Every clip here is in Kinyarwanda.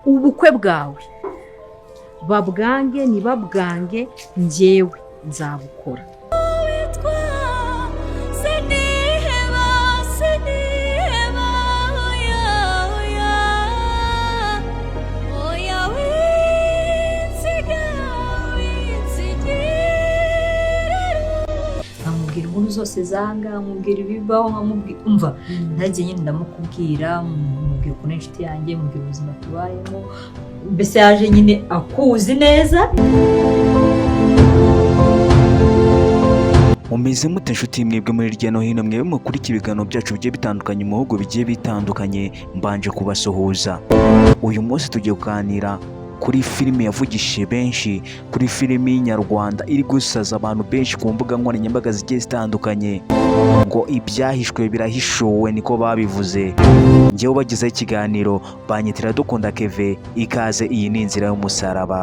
Ubukwe bwawe babwange ntibabwange, njyewe nzabukora. Siniheba, siniheba, oya, oya, oya, winsiga, winsigira. Nkamubwira inkuru zose zanga, nkamubwira ibibaho, nkamubwira, umva, ntagiye nyine, ndamukubwira, mubwira ukuntu inshuti yanjye, mubwira ubuzima tubayemo. Mbese yaje nyine akuzi neza. Mumeze mute inshuti mwebwe muri hirya no hino, mwebwe mukurikira ibiganiro byacu bigiye bitandukanye mu bihugu bigiye bitandukanye? Mbanje kubasuhuza. Uyu munsi tugiye kuganira kuri filime yavugishije benshi, kuri filime y'inyarwanda iri gusaza abantu benshi ku mbuga nkoranyambaga zigiye zitandukanye, ngo ibyahishwe birahishuwe, niko babivuze. Njyewe ubagezaho ikiganiro banyitira Dukunda Keve. Ikaze, iyi ni inzira y'umusaraba.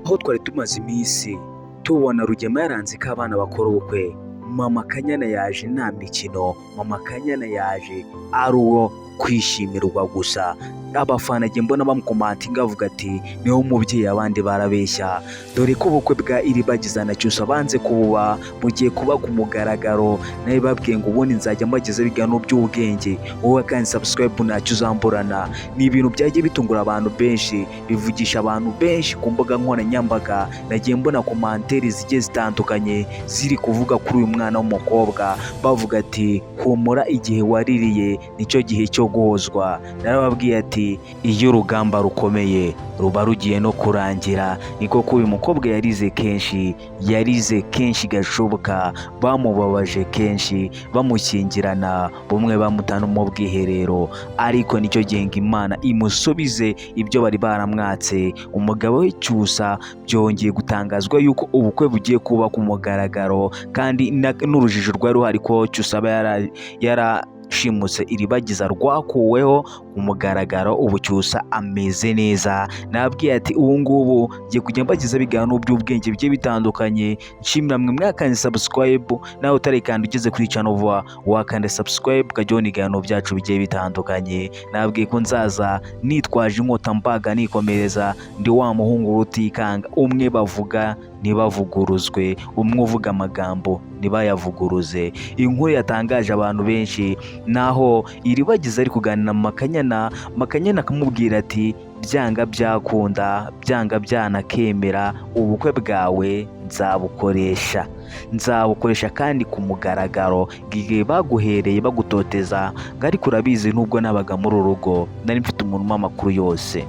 Aho twari tumaze iminsi tubona Rugema yaranze ko abana bakora ubukwe, Mama Kanyana yaje nta mikino. Mama Kanyana yaje ari uwo kwishimirwa gusa. Abafana njye mbona bamukomantinga bavuga ati: "Niwe mubyeyi, abandi barabeshya." Dore ko ubukwe bwa Iribagiza na Cyusa banze kububa, bugiye kuba ku mugaragaro. Nawe babwiye ngo ubundi nzajya mbagezaho ibiganiro by'ubwenge, wowe kandi subscribe ntacyo uzamburana. Ni ibintu byagiye bitungura abantu benshi, bivugisha abantu benshi ku mbuga nkoranyambaga. Nagiye mbona commentaire zigiye zitandukanye ziri kuvuga kuri uyu mwana w'umukobwa, bavuga ati: "Humura, igihe waririye nicyo gihe cyo guhozwa." Narababwiye ati: "Iyo urugamba rukomeye ruba rugiye no kurangira." Niko ko uyu mukobwa yarize kenshi, yarize kenshi gashoboka, bamubabaje kenshi, bamushyingirana bumwe bamutana mu bwiherero, ariko nicyo gihe ngo Imana imusubize ibyo bari baramwatse. Umugabo we Cyusa byongeye gutangazwa yuko ubukwe bugiye kuba ku mugaragaro, kandi n'urujijo rwari ruhari ko Cyusa aba yarashimutse Iribagiza rwakuweho ku mugaragaro. Ubu Cyusa ameze neza. Nabwiye ati: "Ubu ngubu ngiye kujya mbagezaho ibiganiro by'ubwenge bigiye bitandukanye." Nshimira mwe mwakanda subscribe. Nawe utarikanda, ugeze kuri channel vuba, wakanda subscribe ukajya ubona ibiganiro byacu bigiye bitandukanye. Nabwiye ko nzaza nitwaje inkota mbaga nikomereza, ndi wa muhungu rutikanga, umwe bavuga ntibavuguruzwe, umwe uvuga amagambo ntibayavuguruze. Inkuru yatangaje abantu benshi naho Iribagiza ari kuganira na Makanyana, Makanyana akamubwira ati: "Byanga byakunda, byanga byanakemera, ubukwe bwawe nzabukoresha, nzabukoresha kandi ku mugaragaro. Igihe baguhereye bagutoteza ngo, ariko urabizi, nubwo nabaga muri uru rugo nari mfite umuntu umpa amakuru yose.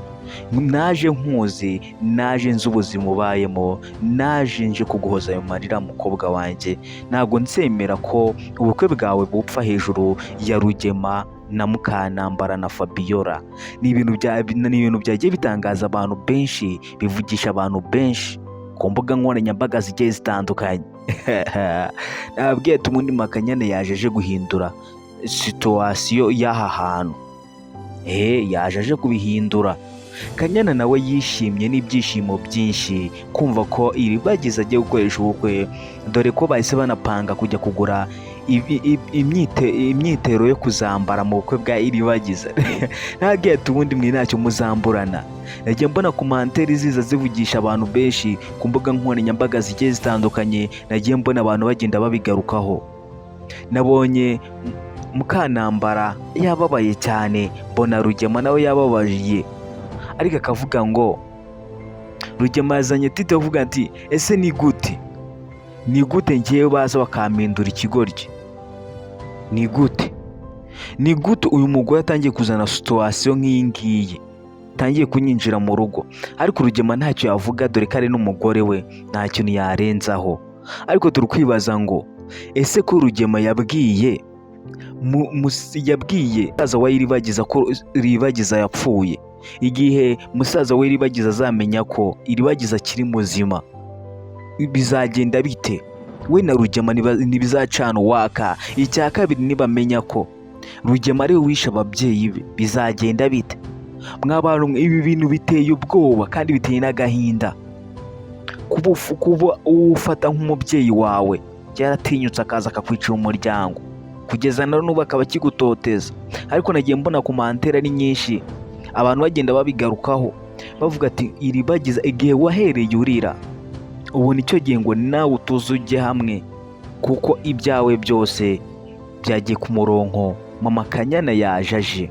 Naje nkuzi, naje nzi ubuzima ubayemo, naje nje kuguhoza ayo marira. Mukobwa wanjye, ntabwo nzemera ko ubukwe bwawe bupfa hejuru ya Rugema na Mukanambara na Fabiola." Ni ibintu byagiye bitangaza abantu benshi, bivugisha abantu benshi ku mbuga nkoranyambaga zigiye zitandukanye. Nababwiye ati: "Ubundi Makanyana yaje aje guhindura situation y'aha hantu." Yaje aje kubihindura. Kanyana nawe yishimye n'ibyishimo byinshi kumva ko Iribagiza agiye gukoresha ubukwe, dore ko bahise banapanga kujya kugura imyitero yo kuzambara mu bukwe bwa Iribagiza. Ntabwo ati: "Ubundi mwe ntacyo muzamburana." Nagiye mbona commentaire ziza zivugisha abantu benshi ku mbuga nkoranyambaga zigiye zitandukanye. Nagiye mbona abantu bagenda babigarukaho. Nabonye Mukanambara yababaye cyane, mbona Rugema nawe yababaye, ariko akavuga ngo Rugema yazanye tite avuga ati: "Ese ni gute, ni gute ngewe baza bakampindura ikigoryi? Ni gute, ni gute uyu mugore atangiye kuzana situation nk'iyi ngiyi, atangiye kunyinjira mu rugo?" Ariko Rugema ntacyo yavuga, dore ko ari n'umugore we, nta kintu yarenzaho. Ariko turi kwibaza ngo: ese ko Rugema yabwiye yabwiye musaza wa Iribagiza ko Iribagiza yapfuye, igihe musaza we Iribagiza azamenya ko Iribagiza akiri muzima bizagenda bite? We na Rugema ntibizacana uwaka? Icya kabiri, nibamenya ko Rugema ari we wishe ababyeyi be bizagenda bite? Mwa mwe, ibi bintu biteye ubwoba kandi biteye n'agahinda. Kuba uwo ufata nk'umubyeyi wawe yaratinyutse akaza akakwicira umuryango. Kugeza na n'ubu akaba akigutoteza. Ariko nagiye mbona commentaire ari nyinshi, abantu bagenda babigarukaho bavuga ati: "Iribagiza, igihe wahereye urira ubu nicyo gihe ngo nawe utuze ujye hamwe, kuko ibyawe byose byagiye ku murongo." Mama Kanyana yaje aje,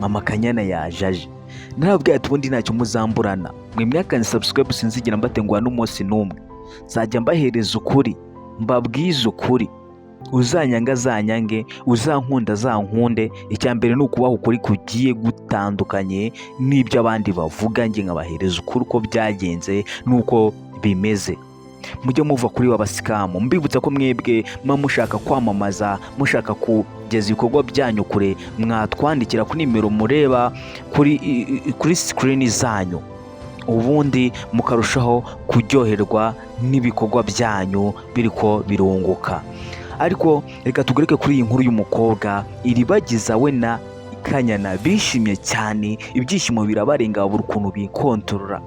Mama Kanyana yaje aje. Narababwiye ati: "Ubundi ntacyo muzamburana mwe mwakanye subscribe, sinzigera mbatenguha n'umunsi n'umwe. Nzajya mbahereza ukuri, mbabwize ukuri. Uzanyanga azanyange, uzankunda azankunde. Icya mbere ni ukubaha ukuri kugiye gutandukanye n'ibyo abandi bavuga, njye nkabahereza ukuri uko byagenze n'uko bimeze. Mujye muva kuri wa bascammer." Mbibutsa ko mwebwe muba mushaka kwamamaza, mushaka kugeza ibikorwa byanyu kure, mwatwandikira kuri nimero mureba kuri screen zanyu, ubundi mukarushaho kuryoherwa n'ibikorwa byanyu biriko birunguka. Ariko reka tugaruke kuri iyi nkuru y'umukobwa Iribagiza. We na Kanyana bishimye cyane, ibyishimo birabarenga, babura ukuntu bikontorora.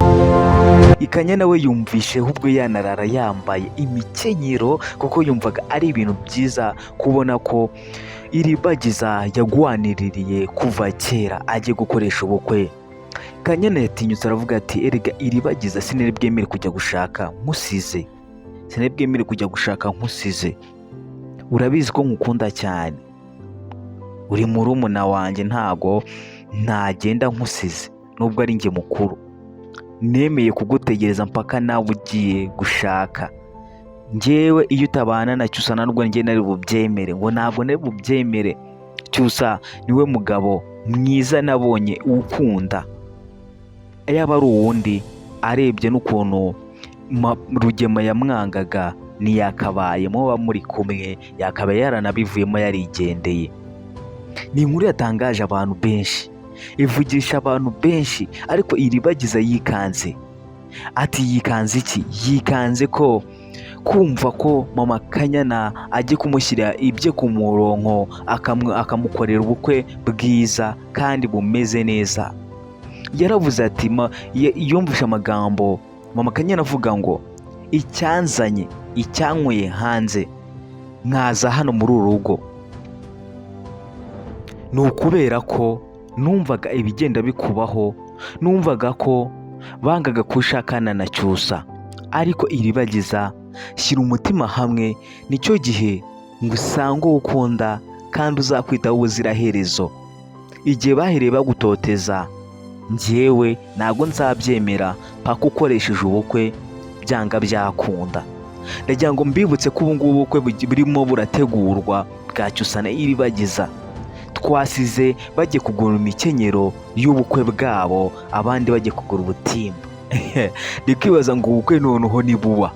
Ikanyana we yumvishe ahubwo yanarara yambaye imikenyero, kuko yumvaga ari ibintu byiza kubona ko Iribagiza yagwaniririye kuva kera agiye gukoresha ubukwe. Kanyana yatinyutse aravuga ati: "Erega Iribagiza, sinari bwemere kujya gushaka nkusize, sinari bwemere kujya gushaka nkusize. Urabizi ko nkukunda cyane, uri murumuna wanjye, ntago nagenda nkusize. Nubwo ari njye mukuru, nemeye kugutegereza mpaka nawe ugiye gushaka. Njyewe iyo utabana na Cyusa nubwo njye nari bubyemere, ngo ntabwo nari bubyemere. Cyusa niwe mugabo mwiza nabonye ukunda. Yaba ari uwundi, arebye n'ukuntu Rugema yamwangaga, ntiyakabaye muba muri kumwe, yakabaye yaranabivuyemo yarigendeye." Ni inkuru yatangaje abantu benshi, ivugisha abantu benshi. Ariko Iribagiza yikanze ati: "Yikanze iki?" Yikanze ko kumva ko Mama Kanyana ajye kumushyira ibye ku murongo, akamukorera ubukwe bwiza kandi bumeze neza. Yaravuze ati yumvishe amagambo Mama Kanyana avuga ngo: "Icyanzanye, icyanyweye hanze nkaza hano muri uru rugo, ni ukubera ko numvaga ibigenda bikubaho, numvaga ko bangaga kushakana na Cyusa. Ariko Iribagiza, shyira umutima hamwe, nicyo gihe ngo usange uwo ukunda kandi uzakwitaho ubuziraherezo. Igihe bahereye bagutoteza, njyewe ntabwo nzabyemera paka ukoresheje ubukwe, byanga byakunda." Ndagira ngo mbibutse ko ubu ngubu ubukwe burimo burategurwa bwa Cyusa na Iribagiza. Twasize bagiye kugura imikenyero y'ubukwe bwabo, abandi bagiye kugura ubutimba. Ndi kwibaza ngo ubukwe noneho nibuba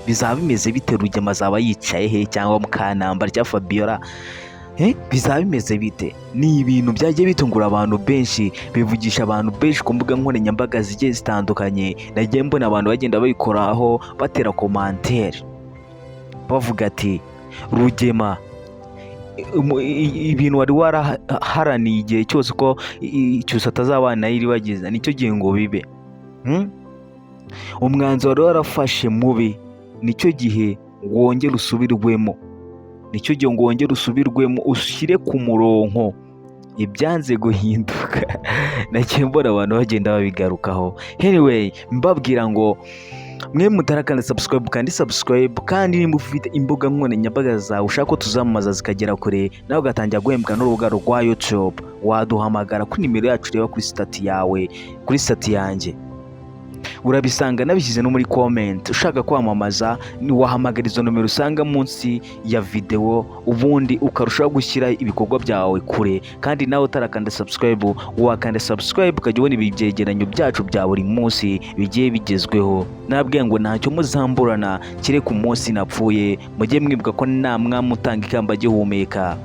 bizaba bimeze bite? Rugema azaba yicaye he, cyangwa Mukanambara cyangwa Fabiola? Bizaba bimeze bite? Ni ibintu byagiye bitungura abantu benshi, bivugisha abantu benshi ku mbuga nkoranyambaga zigiye zitandukanye. Nagiye mbona abantu bagenda babikoraho, batera commentaire bavuga ati: "Rugema, ibintu wari waraharaniye igihe cyose ko Cyusa atazabana na Iribagiza, nicyo gihe ngo bibe. Umwanzuro wari warafashe mubi, nicyo gihe ngo wongere usubirwemo, nicyo gihe ngo wongere usubirwemo, ushyire ku murongo ibyanze guhinduka." Nagiye mbona abantu bagenda babigarukaho. Anyway, mbabwira ngo mwe mutarakanda subscribe, kandi subscribe. Kandi nimba ufite imbuga nkoranyambaga zawe ushaka ko tuzamamaza zikagera kure, nawe ugatangira guhembwa n'urubuga rwa YouTube, waduhamagara kuri nimero yacu ureba kuri status yawe, kuri status yanjye urabisanga, nabishyize no muri comment. Ushaka kwamamaza wahamagara izo nomero usanga munsi ya videwo, ubundi ukarushaho gushyira ibikorwa byawe kure. Kandi nawe utarakanda subscribe, wakanda subscribe ukajya ubona ibi byegeranyo byacu bya buri munsi bigiye bigezweho. Nabwiye ngo ntacyo muzamburana kereka umunsi napfuye. Mujye mwibuka ko nta mwami utanga ikamba agihumeka.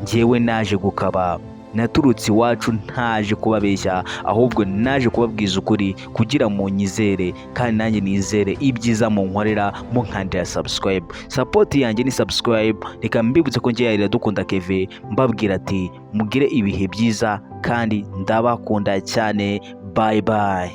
Njyewe naje gukaba, naturutse iwacu ntaje kubabeshya, ahubwo naje kubabwiza ukuri kugira mu nyizere, kandi nanjye nizere ibyiza munkorera munkandira subscribe. Support yanjye ni subscribe. Reka mbibutse ko njye Iradukunda Keve, mbabwira ati: "Mugire ibihe byiza kandi ndabakunda cyane." Bye bye.